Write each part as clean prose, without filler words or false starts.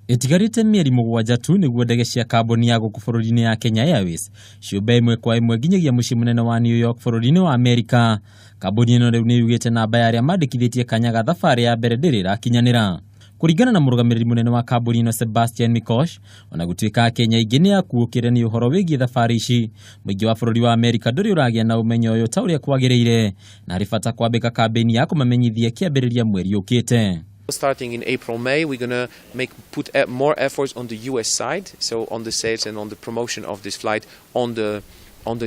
Ĩtigarĩte mĩeri 7 tu nĩguo ndege cia kambuni ya gũkũ bũrũri-inĩ ya Kenya Airways ciũmbe ĩmwe kwa ĩmwe nginyagia mũciĩ mũnene wa New York bũrũri-inĩ wa Amerika. Kambuni ĩno rĩu nĩ yugĩte namba ya arĩa mandĩkithĩtie kanya ga thabarĩ ya mbere ndĩrĩ ĩrakinyanĩra. Kũringana na mũrũgamĩrĩri mũnene wa kambuni ĩno Sebastian Mikosh, ona gũtuĩka Akenya aingĩ nĩ akuũkĩre nĩ ũhoro wĩgiĩ thabarĩ ici, mũingĩ wa bũrũri wa Amerika ndũrĩ ũragĩa na ũmenyo ũyũ ta ũrĩa kwagĩrĩire, na harĩ bata kwambĩka kambĩini ya kũmamenyithia kĩambĩrĩria mweri ũkĩte. Starting in April, May, we're going to put more efforts on the US side, so on the sales and on the promotion of this flight on the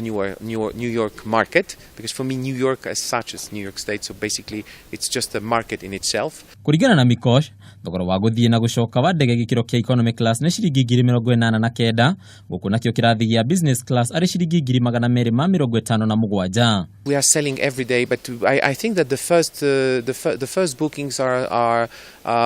newer New York market. Because for me, New York as such is New York State, so basically it's just a market in itself. Kũringana na Mikosh, thogora wa gũthiĩ na gũcoka wa ndege gĩkĩro kĩa economy class nĩ ciringi 89,000, gũkũ nakĩo kĩrathi gĩa business class arĩ ciringi 257,000. We are selling every day, but I think that the first bookings are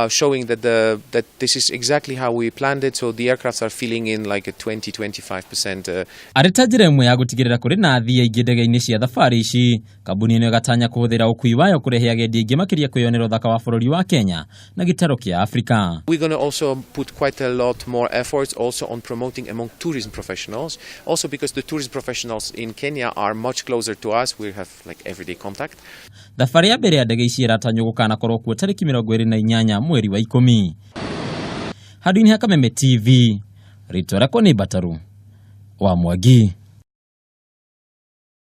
showing that this is exactly how we planned it. So the aircrafts are filling in like a 20-25%. Arĩ ta njĩra ĩmwe ya gũtigĩrĩra kũrĩ na athii aingĩ ndege-inĩ cia thabarĩ ici, kambuni ĩno ĩgatanya kũhũthĩra ũkui wayo kũrehe agendi aingĩ makĩria kwĩyonera ũthaka wa bũrũri wa Kenya na gĩtarũ kĩa Afrika. We're going to also put quite a lot more efforts also on promoting among tourism professionals, also because the tourism professionals in Kenya are much closer to us. We have like everyday contact. Thabarĩ ya mbere ya ndege ici ĩratanywo gũkanakorwo kuo tarĩki 28 mweri wa 10. Handũ-inĩ ha Kameme TV, rĩtwa rĩakwa nĩ Mbataru wa Mwangi.